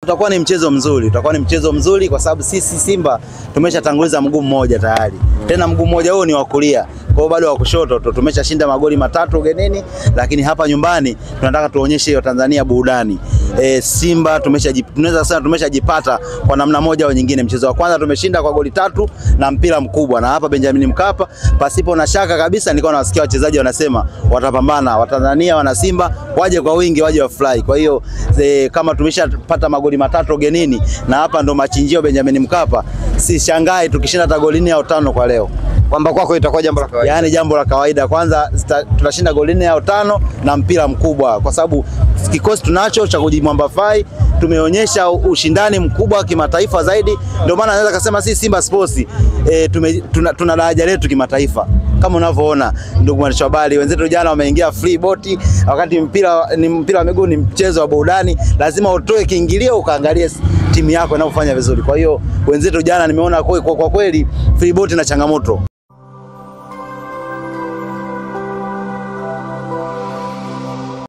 Utakuwa ni mchezo mzuri, utakuwa ni mchezo mzuri kwa sababu sisi Simba tumeshatanguliza mguu mmoja tayari. Tena mguu mmoja huo ni wa kulia. Kwa hiyo bado wa kushoto tu tumeshashinda magoli 3 ugenini, lakini hapa nyumbani tunataka tuonyeshe hiyo Tanzania burudani. Simba tunaweza kusema tumeshajipata kwa namna moja au nyingine. Mchezo wa kwanza tumeshinda kwa goli 3 na mpira mkubwa, na hapa Benjamin Mkapa pasipo na shaka kabisa nilikuwa nawasikia wachezaji wanasema watapambana, Watanzania wana Simba waje kwa wingi, waje wafurahi. Kwa hiyo kama tumeshapata magoli 3 ugenini na hapa ndo machinjio Benjamin Mkapa, si shangai tukishinda hata goli 4 au 5 kwa leo. Kwamba kwako itakuwa jambo la kawaida. Yaani jambo la kawaida. Kwanza tunashinda goli 4 au 5 na mpira mkubwa, kwa sababu kikosi tunacho cha kujimwambafai, tumeonyesha ushindani mkubwa kimataifa zaidi. Ndio maana naweza kusema sisi Simba Sports tuna daraja letu kimataifa. Kama unavyoona ndugu mwandishi wa habari, wenzetu jana wameingia free boti, wakati mpira ni mpira wa miguu, ni mchezo wa burudani, lazima utoe kiingilio ukaangalie timu yako inayofanya vizuri. Kwa hiyo wenzetu jana nimeona kwa kweli free boti na changamoto.